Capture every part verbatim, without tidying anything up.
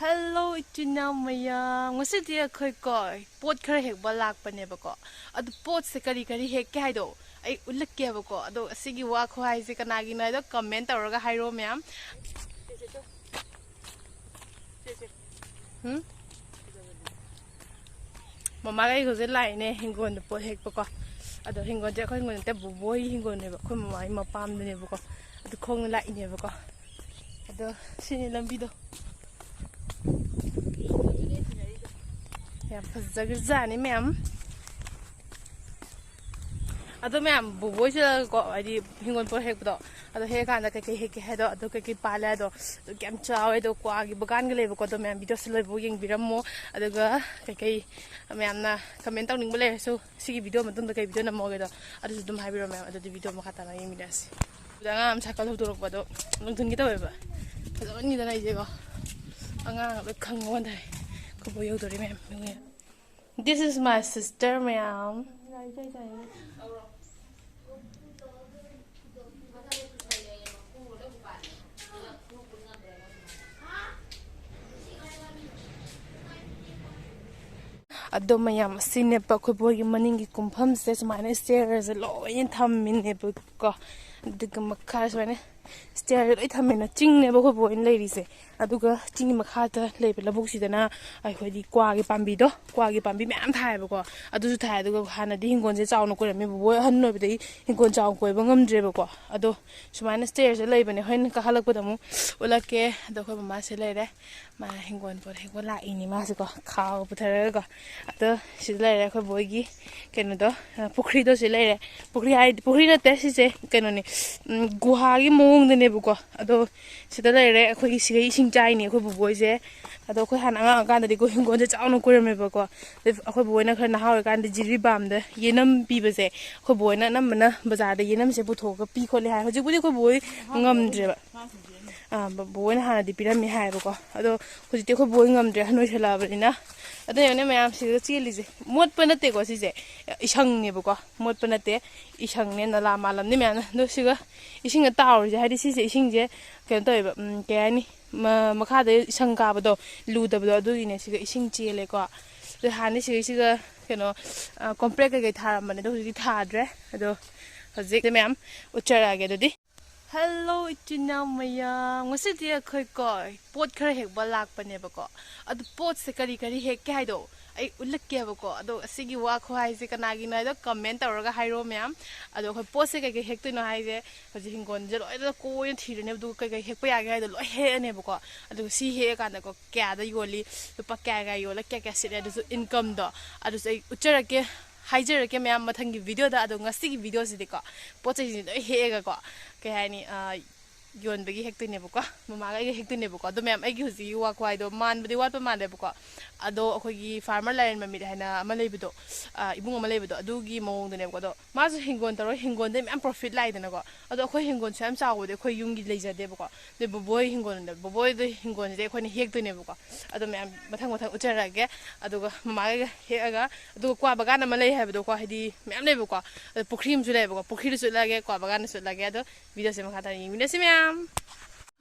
Hello ꯏꯆꯤꯟ ꯏꯅꯥꯎ ꯃꯌꯥꯝ, ꯉꯁꯤꯗꯤ ꯑꯩꯈꯣꯏ ꯀꯣ ꯄꯣꯠ ꯈꯔ ꯍꯦꯛꯄ ꯂꯥꯛꯄꯅꯦꯕꯀꯣ꯫ ꯑꯗꯨ ꯄꯣꯠꯁꯦ ꯀꯔꯤ ꯀꯔꯤ ꯍꯦꯛꯀꯦ ꯍꯥꯏꯗꯣ ꯑꯩ ꯎꯠꯂꯛꯀꯦꯕꯀꯣ꯫ ꯑꯗꯣ ꯑꯁꯤꯒꯤ ꯋꯥ ꯈꯨꯍꯥꯏꯁꯦ ꯀꯅꯥꯒꯤꯅꯣ ꯍꯥꯏꯗꯣ ꯀꯃꯦꯟ ꯇꯧꯔꯒ ꯍꯥꯏꯔꯣ ꯃꯌꯥꯝ꯫ ꯎꯝ? ꯃꯃꯥꯒ ꯑꯩꯒꯁꯦ ꯂꯥꯛꯏꯅꯦ ꯍꯤꯡꯒꯣꯜꯗ ꯄꯣꯠ ꯍꯦꯛꯄꯀꯣ꯫ ꯑꯗꯣ ꯍꯤꯡꯒꯣꯜꯁꯦ ꯑꯩꯈꯣꯏ ꯍꯤꯡꯒꯣꯜ ꯅꯠꯇꯦ, ꯕꯣꯕꯣꯏ ꯍꯤꯡꯒꯣꯜꯅꯦꯕ, ꯑꯩꯈꯣꯏ ꯃꯃꯥꯒꯤ ꯃꯄꯥꯝꯗꯅꯦꯕꯀꯣ꯫ ꯑꯗꯨ ꯈꯣꯡꯅ ꯂꯥꯛꯏꯅꯦꯕꯀꯣ꯫ ꯑꯗꯣ ꯁꯤꯅꯤ ꯂꯝꯕꯤꯗꯣ꯫ ꯌꯥꯝ ꯐꯖꯈ꯭ꯔꯖꯥꯠꯅꯤ ꯃꯌꯥꯝ꯫ ꯑꯗꯣ ꯃꯌꯥꯝ, ꯕꯣꯕꯣꯏꯁꯤꯗꯀꯣ, ꯍꯥꯏꯗꯤ ꯍꯤꯡꯒꯣꯜ ꯄꯣꯠ ꯍꯦꯛꯄꯗꯣ, ꯑꯗꯣ ꯍꯦꯛꯑꯀꯥꯟꯗ ꯀꯩꯀꯩ ꯍꯦꯛꯀꯦ ꯍꯥꯏꯗꯣ, ꯑꯗꯣ ꯀꯩꯀꯩ ꯄꯥꯜꯂꯦ ꯍꯥꯏꯗꯣ, ꯑꯗꯨ ꯀꯌꯥꯝ ꯆꯥꯎꯋꯦ ꯑꯗꯣ, ꯀ꯭ꯋꯥꯒꯤ ꯕꯒꯥꯟꯒ ꯂꯩꯕꯀꯣ꯫ ꯑꯗꯣ ꯃꯌꯥꯝ ꯚꯤꯗꯤꯑꯣꯁꯦ ꯂꯣꯏꯐꯥꯎ ꯌꯦꯡꯕꯤꯔꯝꯃꯣ꯫ ꯑꯗꯨꯒ ꯀꯩꯀꯩ ꯃꯌꯥꯝꯅ ꯀꯃꯦꯟ ꯇꯧꯅꯤꯡꯕ ꯂꯩꯔꯁꯨ, ꯁꯤꯒꯤ ꯚꯤꯗꯤꯑꯣ ꯃꯇꯨꯡꯗ ꯀꯩ ꯚꯤꯗꯤꯑꯣ ꯅꯝꯃꯛꯑꯣꯒꯦꯗꯣ, ꯑꯗꯨꯁꯨ ꯑꯗꯨꯝ ꯍꯥꯏꯕꯤꯔꯣ ꯃꯌꯥꯝ꯫ ꯑꯗꯨꯗꯤ ꯚꯤꯗꯤꯑꯣ ꯃꯈꯥ ꯇꯥꯅ ꯌꯦꯡꯃꯤꯟꯅꯔꯁꯤ꯫ ꯑꯗꯨꯗ ꯑꯉꯥꯡ ꯑꯃ ꯁꯥꯏꯀꯜ ꯍꯧꯗꯣꯔꯛꯄꯗꯣ ꯅꯣꯛꯅꯤꯡꯒꯦ ꯇꯧꯋꯦꯕ꯫ ꯐꯖꯃꯟꯒꯤꯗꯅ ꯑꯩꯁꯦꯀꯣ꯫ ꯑꯉꯥꯡ ꯂꯣꯏ ꯈꯪꯕ ꯋꯥꯅꯦ꯫ ꯑꯩꯈꯣꯏ ꯕꯣꯛ ꯌꯧꯗꯣꯔꯦ ꯃꯌꯥꯝ, ꯌꯦꯡꯉꯨ꯫ This is my sister ꯃꯌꯥꯝ꯫ ꯑꯗꯣ ꯃꯌꯥꯝ, ꯑꯁꯤꯅꯦꯕ ꯑꯩꯈꯣꯏ ꯕꯣꯏꯒꯤ ꯃꯅꯤꯡꯒꯤ ꯀꯨꯝꯐꯝꯁꯦ꯫ ꯁꯨꯃꯥꯏꯅ ꯁ꯭ꯇꯦꯌꯔꯁꯦ ꯂꯣꯏꯅ ꯊꯝꯃꯤꯅꯦꯕꯀꯣ꯫ ꯑꯗꯨꯒ ꯃꯈꯥ ꯁꯨꯃꯥꯏꯅ ꯁ꯭ꯇꯦꯌꯔꯁꯦ ꯂꯣꯏ ꯊꯝꯃꯦꯅ, ꯆꯤꯡꯅꯦꯕ ꯑꯩꯈꯣꯏ ꯕꯣꯏꯅ ꯂꯩꯔꯤꯁꯦ꯫ ꯑꯗꯨꯒ ꯆꯤꯡꯒꯤ ꯃꯈꯥꯗ ꯂꯩꯕ ꯂꯧꯕꯨꯛꯁꯤꯗꯅ ꯑꯩꯈꯣꯏꯗꯤ ꯀ꯭ꯋꯥꯒꯤ ꯄꯥꯝꯕꯤꯗꯣ, ꯀ꯭ꯋꯥꯒꯤ ꯄꯥꯝꯕꯤ ꯃꯌꯥꯝ ꯊꯥꯏꯌꯦꯕꯀꯣ꯫ ꯑꯗꯨꯁꯨ ꯊꯥꯏ꯫ ꯑꯗꯨꯒ ꯍꯥꯟꯅꯗꯤ ꯍꯤꯡꯒꯣꯜꯁꯦ ꯆꯥꯎꯅ ꯀꯣꯏꯔꯝꯃꯦ꯫ ꯕꯣꯕꯣꯏ ꯑꯍꯟ ꯑꯣꯏꯕꯗꯒꯤ ꯍꯤꯡꯒꯣꯜ ꯆꯥꯎꯅ ꯀꯣꯏꯕ ꯉꯝꯗ꯭ꯔꯦꯕꯀꯣ꯫ ꯑꯗꯣ ꯁꯨꯃꯥꯏꯅ ꯁ꯭ꯇꯦꯌꯔꯁꯦ ꯂꯩꯕꯅꯦ, ꯍꯣꯔꯦꯟ ꯀꯥꯈꯠꯂꯛꯄꯗ ꯑꯃꯨꯛ ꯎꯠꯂꯛꯀꯦ꯫ ꯑꯗꯣ ꯑꯩꯈꯣꯏ ꯃꯃꯥꯁꯦ ꯂꯩꯔꯦ, ꯃꯥ ꯍꯤꯡꯒꯣꯜ ꯄꯣꯠ ꯍꯦꯛꯄ ꯂꯥꯛꯏꯅꯦ ꯃꯥꯁꯦꯀꯣ, ꯈꯥꯎ ꯄꯨꯊꯔꯒꯀꯣ꯫ ꯑꯗꯣ ꯁꯤꯗ ꯂꯩꯔꯦ ꯑꯩꯈꯣꯏ ꯕꯣꯏꯒꯤ ꯀꯩꯅꯣꯗꯣ, ꯑ, ꯄꯨꯈ꯭ꯔꯤꯗꯣ ꯁꯤ ꯂꯩꯔꯦ꯫ ꯄꯨꯈ꯭ꯔꯤ ꯍꯥꯏ, ꯄꯨꯈ꯭ꯔꯤ ꯅꯠꯇꯦ ꯁꯤꯁꯦ, ꯀꯩꯅꯣꯅꯦ, ꯎꯝ, ꯒꯨꯍꯥꯒꯤ ꯃꯑꯣꯡꯗꯅꯦꯕꯀꯣ꯫ ꯑꯗꯣ ꯁꯤꯗ ꯂꯩꯔꯦ꯫ ꯑꯩꯈꯣꯏꯒꯤ ꯁꯤꯒꯩ ꯏꯁꯤꯡ ꯆꯥꯏꯅꯤ ꯑꯩꯈꯣꯏ ꯕꯣꯕꯣꯏꯁꯦ꯫ ꯑꯗꯣ ꯑꯩꯈꯣꯏ ꯍꯥꯟꯅ ꯑꯉꯥꯡ ꯑꯣꯏꯔꯤꯀꯥꯟꯗꯗꯤ ꯑꯩꯈꯣꯏ ꯍꯤꯡꯒꯣꯜꯁꯦ ꯆꯥꯎꯅ ꯀꯣꯏꯔꯝꯃꯦꯕꯀꯣ꯫ ꯑꯗꯩ ꯑꯩꯈꯣꯏ ꯕꯣꯕꯣꯏꯅ ꯈꯔ ꯅꯍꯥ ꯑꯣꯏꯔꯤꯀꯥꯟꯗ ꯖꯤꯔꯤꯕꯥꯝꯗ ꯌꯦꯅꯝ ꯄꯤꯕꯁꯦ, ꯑꯩꯈꯣꯏ ꯕꯣꯕꯣꯏꯅ ꯑꯅꯝꯕꯅ ꯕꯖꯥꯔꯗ ꯌꯦꯅꯝꯁꯦ ꯄꯨꯊꯣꯛꯑꯒ ꯄꯤ ꯈꯣꯠꯂꯦ ꯍꯥꯏ꯫ ꯍꯧꯖꯤꯛꯄꯨꯗꯤ ꯑꯩꯈꯣꯏ ꯕꯣꯕꯣꯏ ꯉꯝꯗ꯭ꯔꯦꯕ꯫ ꯑꯥ, ꯕ-, ꯕꯣꯕꯣꯏꯅ ꯍꯥꯟꯅꯗꯤ ꯄꯤꯔꯝꯃꯦ ꯍꯥꯏꯌꯦꯕꯀꯣ꯫ ꯑꯗꯣ ꯍꯧꯖꯤꯛꯇꯤ ꯑꯩꯈꯣꯏ ꯕꯣꯕꯣꯏ ꯉꯝꯗ꯭ꯔꯦ, ꯑꯍꯟ ꯑꯣꯏꯁꯜꯂꯛꯑꯕꯅꯤꯅ꯫ ꯑꯗꯨꯅ ꯌꯦꯡꯉꯨꯅꯦ ꯃꯌꯥꯝ, ꯁꯤꯗ ꯆꯦꯜꯂꯤꯁꯦ ꯃꯣꯠꯄ ꯅꯠꯇꯦꯀꯣ ꯁꯤꯁꯦ, ꯏꯁꯪꯅꯦꯕꯀꯣ, ꯃꯣꯠꯄ ꯅꯠꯇꯦ, ꯏꯁꯪꯅꯦ, ꯅꯂꯥ ꯃꯥꯜꯂꯝꯅꯤ ꯃꯌꯥꯝꯅ꯫ ꯑꯗꯣ ꯁꯤꯒ ꯏꯁꯤꯡꯒ ꯇꯥꯎꯔꯤꯁꯦ, ꯍꯥꯏꯗꯤ ꯁꯤꯁꯦ ꯏꯁꯤꯡꯁꯦ ꯀꯩꯅꯣ ꯇꯧꯋꯦꯕ, ꯎꯝ, ꯀꯩ ꯍꯥꯏꯅꯤ, ꯃꯈꯥꯗ ꯏꯁꯪ ꯀꯥꯕꯗꯣ, ꯂꯨꯗꯕꯗꯣ, ꯑꯗꯨꯒꯤꯅꯦ ꯁꯤꯒ ꯏꯁꯤꯡ ꯆꯦꯜꯂꯦꯀꯣ꯫ ꯑꯗꯨ ꯍꯥꯟꯅꯗꯤ ꯁꯤꯒꯩꯁꯤꯒ ꯀꯩꯅꯣ, ꯀꯣꯝꯄ꯭ꯔꯦꯛ ꯀꯩꯀꯩ ꯊꯥꯔꯝꯕꯅꯦ, ꯑꯗꯣ ꯍꯧꯖꯤꯛꯇꯤ ꯊꯥꯗ꯭ꯔꯦ꯫ ꯑꯗꯣ ꯍꯧꯖꯤꯛ ꯃꯌꯥꯝ ꯎꯠꯆꯔꯛꯑꯒꯦ ꯑꯗꯨꯗꯤ꯫ ꯍꯜꯂꯣ ꯏꯆꯤꯟ ꯏꯅꯥꯎ ꯃꯌꯥꯝ, ꯉꯁꯤꯗꯤ ꯑꯩꯈꯣꯏ ꯀꯣ ꯄꯣꯠ ꯈꯔ ꯍꯦꯛꯄ ꯂꯥꯛꯄꯅꯦꯕꯀꯣ꯫ ꯑꯗꯨ ꯄꯣꯠꯁꯦ ꯀꯔꯤ ꯀꯔꯤ ꯍꯦꯛꯀꯦ ꯍꯥꯏꯗꯣ ꯑꯩ ꯎꯠꯂꯛꯀꯦꯕꯀꯣ꯫ ꯑꯗꯣ ꯑꯁꯤꯒꯤ ꯋꯥ ꯈꯨꯍꯥꯏꯁꯦ ꯀꯅꯥꯒꯤꯅꯣ ꯍꯥꯏꯗꯣ ꯀꯃꯦꯟ ꯇꯧꯔꯒ ꯍꯥꯏꯔꯣ ꯃꯌꯥꯝ꯫ ꯑꯗꯣ ꯑꯩꯈꯣꯏ ꯄꯣꯠꯁꯦ ꯀꯩꯀꯩ ꯍꯦꯛꯇꯣꯏꯅꯣ ꯍꯥꯏꯁꯦ ꯍꯧꯖꯤꯛ ꯍꯤꯡꯒꯣꯜꯁꯦ ꯂꯣꯏꯅ ꯀꯣꯏꯅ ꯊꯤꯔꯅꯦꯕ, ꯑꯗꯨꯒ ꯀꯩꯀꯩ ꯍꯦꯛꯄ ꯌꯥꯒꯦ ꯍꯥꯏꯗꯣ ꯂꯣꯏ ꯍꯦꯛꯑꯅꯦꯕꯀꯣ꯫ ꯑꯗꯨꯒ ꯁꯤ ꯍꯦꯛꯑꯀꯥꯟꯗꯀꯣ ꯀꯌꯥꯗ ꯌꯣꯜꯂꯤ, ꯂꯨꯄꯥ ꯀꯌꯥ ꯀꯌꯥ ꯌꯣꯜꯂ ꯀꯌꯥ ꯀꯌꯥ ꯁꯤꯠꯂꯦ, ꯑꯗꯨꯁꯨ ꯏꯟꯀꯝꯗꯣ ꯑꯗꯨꯁꯨ ꯑꯩ ꯎꯠꯆꯔꯛꯀꯦ, ꯍꯥꯏꯖꯔꯛꯀꯦ ꯃꯌꯥꯝ ꯃꯊꯪꯒꯤ ꯚꯤꯗꯤꯑꯣꯗ꯫ ꯑꯗꯣ ꯉꯁꯤꯒꯤ ꯚꯤꯗꯤꯑꯣꯁꯤꯗꯤꯀꯣ ꯄꯣꯠ ꯆꯩꯁꯤꯡꯁꯦ ꯂꯣꯏ ꯍꯦꯛꯑꯒꯀꯣ, ꯀꯩ ꯍꯥꯏꯅꯤ, ꯌꯣꯟꯕꯒꯤ ꯍꯦꯛꯇꯣꯏꯅꯦꯕꯀꯣ꯫ ꯃꯃꯥꯒ ꯑꯩꯒ ꯍꯦꯛꯇꯣꯏꯅꯦꯕꯀꯣ꯫ ꯑꯗꯣ ꯃꯌꯥꯝ, ꯑꯩꯒꯤ ꯍꯧꯖꯤꯛꯀꯤ ꯋꯥ ꯈꯨꯍꯥꯏꯗꯣ ꯃꯥꯟꯕꯗꯤ ꯋꯥꯠꯄ ꯃꯥꯜꯂꯦꯕꯀꯣ꯫ ꯑꯗꯣ ꯑꯩꯈꯣꯏꯒꯤ ꯐꯥꯔꯃꯔ ꯂꯥꯏꯔꯦꯟ ꯃꯃꯤꯠ ꯍꯥꯏꯅ ꯑꯃ ꯂꯩꯕꯗꯣ, ꯑ, ꯏꯕꯨꯡ ꯑꯃ ꯂꯩꯕꯗꯣ, ꯑꯗꯨꯒꯤ ꯃꯑꯣꯡꯗꯅꯦꯕꯀꯣ꯫ ꯑꯗꯣ ꯃꯥꯁꯨ ꯍꯤꯡꯒꯣꯜ ꯇꯧꯔꯒ ꯍꯤꯡꯒꯣꯜꯗꯩ ꯃꯌꯥꯝ ꯄ꯭ꯔꯣꯐꯤꯠ ꯂꯥꯛꯏꯗꯅꯀꯣ꯫ ꯑꯗꯣ ꯑꯩꯈꯣꯏ ꯍꯤꯡꯒꯣꯜꯁꯨ ꯌꯥꯝ ꯆꯥꯎꯕꯗꯤ ꯑꯩꯈꯣꯏ ꯌꯨꯝꯒꯤ ꯂꯩꯖꯗꯦꯕꯀꯣ꯫ ꯑꯗꯩ ꯕꯣꯕꯣꯏ ꯍꯤꯡꯒꯣꯜꯗ, ꯕꯣꯕꯣꯏꯗ ꯍꯤꯡꯒꯣꯜꯁꯤꯗ ꯑꯩꯈꯣꯏꯅ ꯍꯦꯛꯇꯣꯏꯅꯦꯕꯀꯣ꯫ ꯑꯗꯣ ꯃꯌꯥꯝ ꯃꯊꯪ ꯃꯊꯪ ꯎꯠꯆꯔꯛꯑꯒꯦ꯫ ꯑꯗꯨꯒ ꯃꯃꯥꯒ ꯍꯦꯛꯑꯒ, ꯑꯗꯨꯒ ꯀ꯭ꯋꯥ ꯕꯒꯥꯟ ꯑꯃ ꯂꯩ ꯍꯥꯏꯕꯗꯣꯀꯣ, ꯍꯥꯏꯗꯤ ꯃꯌꯥꯝ ꯂꯩꯕꯀꯣ꯫ ꯑꯗꯣ ꯄꯨꯈ꯭ꯔꯤ ꯑꯃꯁꯨ ꯂꯩꯌꯦꯕꯀꯣ, ꯄꯨꯈ꯭ꯔꯤꯗꯁꯨ ꯎꯠꯂꯛꯑꯒꯦ, ꯀ꯭ꯋꯥ ꯕꯒꯥꯟꯗꯁꯨ ꯎꯠꯂꯛꯑꯒꯦ꯫ ꯑꯗꯣ ꯚꯤꯗꯤꯑꯣꯁꯦ ꯃꯈꯥ ꯇꯥꯅ ꯌꯦꯡꯃꯤꯟꯅꯁꯤ ꯃꯌꯥꯝ꯫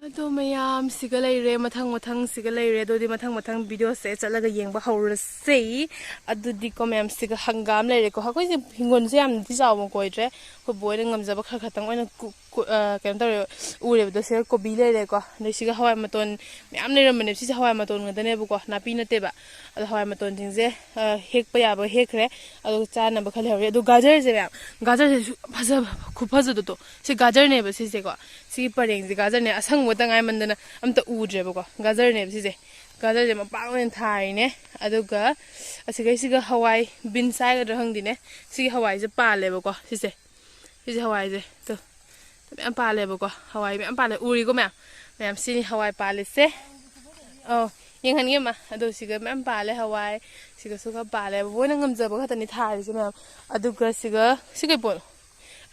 ꯑꯗꯣ ꯃꯌꯥꯝ ꯁꯤꯒ ꯂꯩꯔꯦ, ꯃꯊꯪ ꯃꯊꯪ ꯁꯤꯒ ꯂꯩꯔꯦ꯫ ꯑꯗꯨꯗꯤ ꯃꯊꯪ ꯃꯊꯪ ꯚꯤꯗꯤꯑꯣꯁꯦ ꯆꯠꯂꯒ ꯌꯦꯡꯕ ꯍꯧꯔꯁꯦ꯫ ꯑꯗꯨꯗꯤꯀꯣ ꯃꯌꯥꯝ ꯁꯤꯒ ꯍꯪꯒꯥꯝ ꯂꯩꯔꯦꯀꯣ꯫ ꯑꯩꯈꯣꯏꯁꯦ ꯍꯤꯡꯒꯣꯜꯁꯦ ꯌꯥꯝꯅꯗꯤ ꯆꯥꯎꯕ ꯀꯣꯏꯗ꯭ꯔꯦ꯫ ꯑꯩꯈꯣꯏ ꯕꯣꯏꯅ ꯉꯝꯖꯕ ꯈꯔ ꯈꯛꯇꯪ ꯑꯣꯏꯅ ꯀꯨ-, ꯀꯨ-, ꯑ, ꯀꯩꯅꯣ ꯇꯧꯔꯦ, ꯎꯔꯦꯕꯗꯣ꯫ ꯁꯤꯒ ꯀꯣꯕꯤ ꯂꯩꯔꯦꯀꯣ꯫ ꯑꯗꯩ ꯁꯤꯒ ꯍꯋꯥꯏ ꯃꯇꯣꯟ ꯃꯌꯥꯝ ꯂꯩꯔꯝꯕꯅꯦꯕ꯫ ꯁꯤꯁꯦ ꯍꯋꯥꯏ ꯃꯇꯣꯟ ꯉꯥꯛꯇꯅꯦꯕꯀꯣ, ꯅꯥꯄꯤ ꯅꯠꯇꯦꯕ꯫ ꯑꯗꯣ ꯍꯋꯥꯏ ꯃꯇꯣꯟꯁꯤꯡꯁꯦ, ꯑ, ꯍꯦꯛꯄ ꯌꯥꯕ ꯍꯦꯛꯈ꯭ꯔꯦ꯫ ꯑꯗꯨꯒ ꯆꯥꯅꯕ ꯈꯔ ꯂꯩꯍꯧꯔꯤ꯫ ꯑꯗꯨ ꯒꯥꯖꯔꯁꯦ ꯃꯌꯥꯝ, ꯒꯥꯖꯔꯁꯦ ꯁꯨ-, ꯐꯖꯕ ꯈꯨꯐꯖꯗꯣ꯫ ꯁꯤ ꯒꯥꯖꯔꯅꯦꯕ ꯁꯤꯁꯦꯀꯣ꯫ ꯁꯤꯒꯤ ꯄꯔꯦꯡꯁꯦ ꯒꯥꯖꯔꯅꯦ꯫ ꯑꯁꯪꯕ ꯉꯥꯛꯇ ꯉꯥꯏꯃꯟꯗꯅ ꯑꯝꯇ ꯎꯗ꯭ꯔꯦꯕꯀꯣ꯫ ꯒꯥꯖꯔꯅꯦꯕ ꯁꯤꯁꯦ꯫ ꯒꯥꯖꯔꯁꯦ ꯃꯄꯥꯛ ꯑꯣꯏꯅ ꯊꯥꯔꯤꯅꯦ꯫ ꯑꯗꯨꯒ ꯑꯁꯤꯒꯩꯁꯤꯒ ꯍꯋꯥꯏ, ꯕꯤꯟꯁ ꯍꯥꯏꯒꯗ꯭ꯔꯥ ꯈꯪꯗꯦꯅꯦ꯫ ꯁꯤꯒꯤ ꯍꯋꯥꯏꯁꯦ ꯄꯥꯜꯂꯦꯕꯀꯣ ꯁꯤꯁꯦ꯫ ꯁꯤꯁꯦ ꯍꯋꯥꯏꯁꯦ꯫ ꯇꯨ꯫ ꯃꯌꯥꯝ ꯄꯥꯜꯂꯦꯕꯀꯣ꯫ ꯍꯋꯥꯏ ꯃꯌꯥꯝ ꯄꯥꯜꯂꯦ꯫ ꯎꯔꯤꯀꯣ ꯃꯌꯥꯝ? ꯃꯌꯥꯝ ꯁꯤꯅꯤ ꯍꯋꯥꯏ ꯄꯥꯜꯂꯤꯁꯦ꯫ ꯑꯧ, ꯌꯦꯡꯍꯟꯒꯦ ꯃꯥ꯫ ꯑꯗꯣ ꯁꯤꯒ ꯃꯌꯥꯝ ꯄꯥꯜꯂꯦ ꯍꯋꯥꯏ꯫ ꯁꯤꯒꯁꯨ ꯈꯔ ꯄꯥꯜꯂꯦ꯫ ꯕꯣꯕꯣꯏꯅ ꯉꯝꯖꯕ ꯈꯛꯇꯅꯤ ꯊꯥꯔꯤꯁꯦ ꯃꯌꯥꯝ꯫ ꯑꯗꯨꯒ ꯁꯤꯒ, ꯁꯤ ꯀꯩ ꯄꯣꯠꯅꯣ?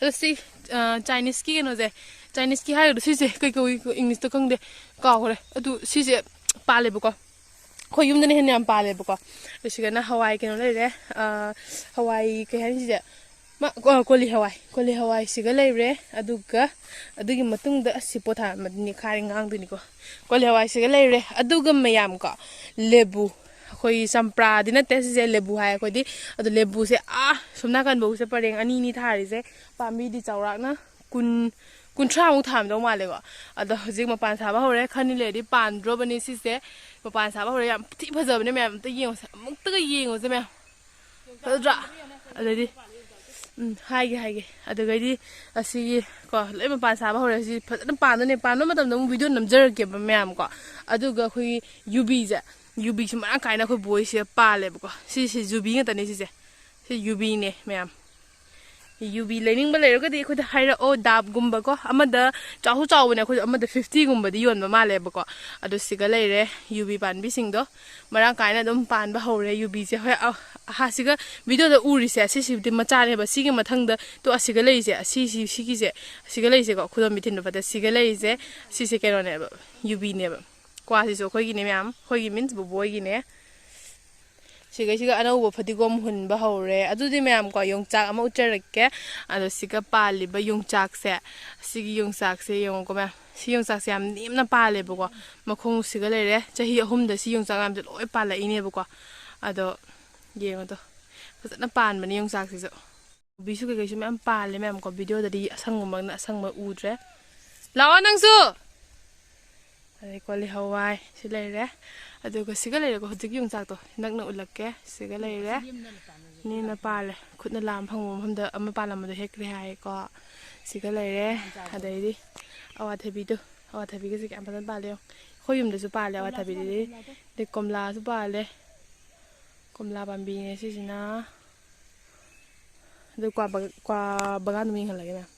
ꯑꯗꯣ ꯁꯤ, ꯑ, ꯆꯥꯏꯅꯤꯁꯀꯤ ꯀꯩꯅꯣꯁꯦ, ꯆꯥꯏꯅꯤꯁꯀꯤ ꯍꯥꯏꯒꯗ꯭ꯔꯥ ꯁꯤꯁꯦ ꯀꯩ ꯀꯧꯏ ꯏꯪꯂꯤꯁꯇ ꯈꯪꯗꯦ, ꯀꯥꯎꯈ꯭ꯔꯦ꯫ ꯑꯗꯨ ꯁꯤꯁꯦ ꯄꯥꯜꯂꯦꯕꯀꯣ꯫ ꯑꯩꯈꯣꯏ ꯌꯨꯝꯗꯅ ꯍꯦꯟꯅ ꯌꯥꯝ ꯄꯥꯜꯂꯦꯕꯀꯣ꯫ ꯑꯗꯣ ꯁꯤꯒꯅ ꯍꯋꯥꯏ ꯀꯩꯅꯣ ꯂꯩꯔꯦ, ꯑ, ꯍꯋꯥꯏ ꯀꯩ ꯍꯥꯏꯅꯤ ꯁꯤꯁꯦ? ꯃ-, ꯀꯣ-, ꯀꯣꯂꯤ ꯍꯋꯥꯏ, ꯀꯣꯂꯤ ꯍꯋꯥꯏꯁꯤꯒ ꯂꯩꯔꯦ꯫ ꯑꯗꯨꯒ ꯑꯗꯨꯒꯤ ꯃꯇꯨꯡꯗ ꯑꯁꯤ ꯄꯣꯊꯥꯔꯝꯃꯗꯤ ꯅꯤꯈꯥꯏꯔ ꯉꯥꯡꯗꯣꯏꯅꯤꯀꯣ꯫ ꯀꯣꯂꯤ ꯍꯋꯥꯏꯁꯤꯒ ꯂꯩꯔꯦ꯫ ꯑꯗꯨꯒ ꯃꯌꯥꯝ ꯀꯣ, ꯂꯦꯕꯨ, ꯑꯩꯈꯣꯏ ꯆꯝꯄ꯭ꯔꯥꯗꯤ ꯅꯠꯇꯦ ꯁꯤꯁꯦ, ꯂꯦꯕꯨ ꯍꯥꯏ ꯑꯩꯈꯣꯏꯗꯤ꯫ ꯑꯗꯣ ꯂꯦꯕꯨꯁꯦ ꯑꯥ ꯁꯣꯝ ꯅꯥꯀꯟꯐꯧꯁꯦ ꯄꯔꯦꯡ ꯑꯅꯤ ꯑꯅꯤ ꯊꯥꯔꯤꯁꯦ, ꯄꯥꯝꯕꯤꯗꯤ ꯆꯥꯎꯔꯥꯛꯅ ꯀꯨꯟ, ꯀꯨꯟꯊ꯭ꯔꯥꯃꯨꯛ ꯊꯥꯔꯝꯗꯧ ꯃꯥꯜꯂꯦꯀꯣ꯫ ꯑꯗꯣ ꯍꯧꯖꯤꯛ ꯃꯄꯥꯟ ꯁꯥꯕ ꯍꯧꯔꯦ꯫ ꯈꯔꯅꯤ ꯂꯩꯔꯗꯤ ꯄꯥꯟꯗ꯭ꯔꯣꯕꯅꯤ ꯁꯤꯁꯦ꯫ ꯃꯄꯥꯟ ꯁꯥꯕ ꯍꯧꯔꯦ꯫ ꯌꯥꯝ ꯊꯤ ꯐꯖꯕꯅꯦ ꯃꯌꯥꯝ꯫ ꯑꯝꯇ ꯌꯦꯡꯉꯨꯁꯦ꯫ ꯑꯃꯨꯛꯇꯒ ꯌꯦꯡꯉꯨꯁꯦ ꯃꯌꯥꯝ꯫ ꯐꯖꯗ꯭ꯔꯥ? ꯑꯗꯩꯗꯤ, ꯎꯝ, ꯍꯥꯏꯒꯦ, ꯍꯥꯏꯒꯦ꯫ ꯑꯗꯨꯒꯩꯗꯤ ꯑꯁꯤꯒꯤ ꯀꯣ, ꯂꯣꯏ ꯃꯄꯥꯟ ꯁꯥꯕ ꯍꯧꯔꯦ꯫ ꯁꯤ ꯐꯖꯅ ꯄꯥꯟꯗꯣꯏꯅꯦ꯫ ꯄꯥꯟꯕ ꯃꯇꯝꯗ ꯑꯃꯨꯛ ꯚꯤꯗꯤꯑꯣ ꯅꯝꯖꯔꯛꯀꯦꯕ ꯃꯌꯥꯝ ꯀꯣ꯫ ꯑꯗꯨꯒ ꯑꯩꯈꯣꯏꯒꯤ ꯌꯨꯕꯤꯁꯦ, ꯌꯨꯕꯤꯁꯨ ꯃꯔꯥꯡ ꯀꯥꯏꯅ ꯑꯩꯈꯣꯏ ꯕꯣꯏꯁꯤꯗ ꯄꯥꯜꯂꯦꯕꯀꯣ꯫ ꯁꯤꯁꯦ ꯌꯨꯕꯤ ꯉꯥꯛꯇꯅꯦ ꯁꯤꯁꯦ꯫ ꯁꯤ ꯌꯨꯕꯤꯅꯦ ꯃꯌꯥꯝ꯫ ꯌꯨꯕꯤ ꯂꯩꯅꯤꯡꯕ ꯂꯩꯔꯒꯗꯤ ꯑꯩꯈꯣꯏꯗ ꯍꯥꯏꯔꯛꯑꯣ, ꯗꯥꯞꯒꯨꯝꯕꯀꯣ꯫ ꯑꯃꯗ ꯆꯥꯎꯁꯨ ꯆꯥꯎꯕꯅꯦ ꯑꯩꯈꯣꯏꯗ, ꯑꯃꯗ ꯐꯤꯐꯇꯤꯒꯨꯝꯕꯗꯤ ꯌꯣꯟꯕ ꯃꯥꯜꯂꯦꯕꯀꯣ꯫ ꯑꯗꯣ ꯁꯤꯒ ꯂꯩꯔꯦ ꯌꯨꯕꯤ ꯄꯥꯟꯕꯤꯁꯤꯡꯗꯣ꯫ ꯃꯔꯥꯡ ꯀꯥꯏꯅ ꯑꯗꯨꯝ ꯄꯥꯟꯕ ꯍꯧꯔꯦ ꯌꯨꯕꯤꯁꯦ꯫ ꯍꯣꯏ, ꯑ-, ꯑꯍ-, ꯁꯤꯒ ꯚꯤꯗꯤꯑꯣꯗ ꯎꯔꯤꯁꯦ, ꯑꯁꯤꯁꯤꯕꯨꯗꯤ ꯃꯆꯥꯅꯦꯕ꯫ ꯁꯤꯒꯤ ꯃꯊꯪꯗ ꯇꯣ ꯑꯁꯤꯒ ꯂꯩꯔꯤꯁꯦ, ꯑꯁꯤꯁꯤ, ꯁꯤꯒꯤꯁꯦ, ꯑꯁꯤꯒ ꯂꯩꯔꯤꯁꯦꯀꯣ, ꯈꯨꯗꯣꯝꯕꯤ ꯊꯤꯟꯕ ꯐꯠꯇ ꯁꯤꯒ ꯂꯩꯔꯤꯁꯦ, ꯁꯤꯁꯦ ꯀꯩꯅꯣꯅꯦꯕ, ꯌꯨꯕꯤꯅꯦꯕ꯫ ꯀ꯭ꯋꯥꯁꯤꯁꯨ ꯑꯩꯈꯣꯏꯒꯤꯅꯦ ꯃꯌꯥꯝ, ꯑꯩꯈꯣꯏꯒꯤ means ꯕꯣꯕꯣꯏꯒꯤꯅꯦ꯫ ꯁꯤꯈꯩꯁꯤꯒ ꯑꯅꯧꯕ ꯐꯗꯤꯒꯣꯝ ꯍꯨꯟꯕ ꯍꯧꯔꯦ꯫ ꯑꯗꯨꯗꯤ ꯃꯌꯥꯝ ꯀꯣ, ꯌꯣꯡꯆꯥꯛ ꯑꯃ ꯎꯠꯆꯔꯛꯀꯦ꯫ ꯑꯗꯣ ꯁꯤꯒ ꯄꯥꯜꯂꯤꯕ ꯌꯣꯡꯆꯥꯛꯁꯦ, ꯁꯤꯒꯤ ꯌꯣꯡꯆꯥꯛꯁꯦ ꯌꯦꯡꯉꯨꯀꯣ ꯃꯌꯥꯝ꯫ ꯁꯤ ꯌꯣꯡꯆꯥꯛꯁꯦ ꯌꯥꯝ ꯅꯦꯝꯅ ꯄꯥꯜꯂꯦꯕꯀꯣ꯫ ꯃꯈꯣꯡ ꯁꯤꯒ ꯂꯩꯔꯦ꯫ ꯆꯍꯤ ꯑꯍꯨꯝꯗ ꯁꯤ ꯌꯣꯡꯆꯥꯛ ꯃꯌꯥꯝꯁꯦ ꯂꯣꯏ ꯄꯥꯜꯂꯛꯏꯅꯦꯕꯀꯣ꯫ ꯑꯗꯣ ꯌꯦꯡꯉꯣ ꯇꯣ꯫ ꯐꯖꯅ ꯄꯥꯟꯕꯅꯦ ꯌꯣꯡꯆꯥꯛꯁꯤꯁꯨ꯫ ꯀꯣꯕꯤꯁꯨ ꯀꯩꯀꯩꯁꯨ ꯃꯌꯥꯝ ꯄꯥꯜꯂꯦ ꯃꯌꯥꯝ ꯀꯣ꯫ ꯚꯤꯗꯤꯑꯣꯗꯗꯤ ꯑꯁꯪꯕꯃꯛꯅ ꯑꯁꯪꯕ ꯎꯗ꯭ꯔꯦ꯫ ꯂꯥꯛꯑꯣ ꯅꯪꯁꯨ꯫ ꯑꯗꯩ ꯀꯣꯂꯤ ꯍꯋꯥꯏ ꯁꯤ ꯂꯩꯔꯦ꯫ ꯑꯗꯨꯒ ꯁꯤꯒ ꯂꯩꯔꯦꯀꯣ ꯍꯧꯖꯤꯛꯀꯤ ꯌꯣꯡꯆꯥꯛꯇꯣ꯫ ꯅꯛꯅ ꯎꯠꯂꯛꯀꯦ꯫ ꯁꯤꯒ ꯂꯩꯔꯦ꯫ ꯅꯦꯝꯅ ꯄꯥꯜꯂꯦ꯫ ꯈꯨꯠꯅ ꯂꯥꯝ ꯐꯪꯕ ꯃꯐꯝꯗ ꯑꯃ ꯄꯥꯜꯂꯝꯕꯗꯣ ꯍꯦꯛꯈ꯭ꯔꯦ ꯍꯥꯏꯌꯦꯀꯣ꯫ ꯁꯤꯒ ꯂꯩꯔꯦ꯫ ꯑꯗꯩꯗꯤ ꯑꯋꯥꯊꯕꯤꯗꯣ꯫ ꯑꯋꯥꯊꯕꯤꯒꯁꯦ ꯀꯌꯥꯝ ꯐꯖꯅ ꯄꯥꯜꯂꯦ ꯌꯦꯡꯉꯣ꯫ ꯑꯩꯈꯣꯏ ꯌꯨꯝꯗꯁꯨ ꯄꯥꯜꯂꯦ ꯑꯋꯥꯊꯕꯤꯗꯨꯗꯤ꯫ ꯑꯗꯩ ꯀꯣꯝꯂꯥꯁꯨ ꯄꯥꯜꯂꯦ꯫ ꯀꯣꯝꯂꯥ ꯄꯥꯝꯕꯤꯅꯦ ꯁꯤꯁꯤꯅ꯫ ꯑꯗꯨ ꯀ꯭ꯋꯥ ꯕꯒ-, ꯀ꯭ꯋꯥ ꯕꯒꯥꯟꯗꯨ ꯌꯦꯡꯍꯜꯂꯒꯦ ꯃꯌꯥꯝ꯫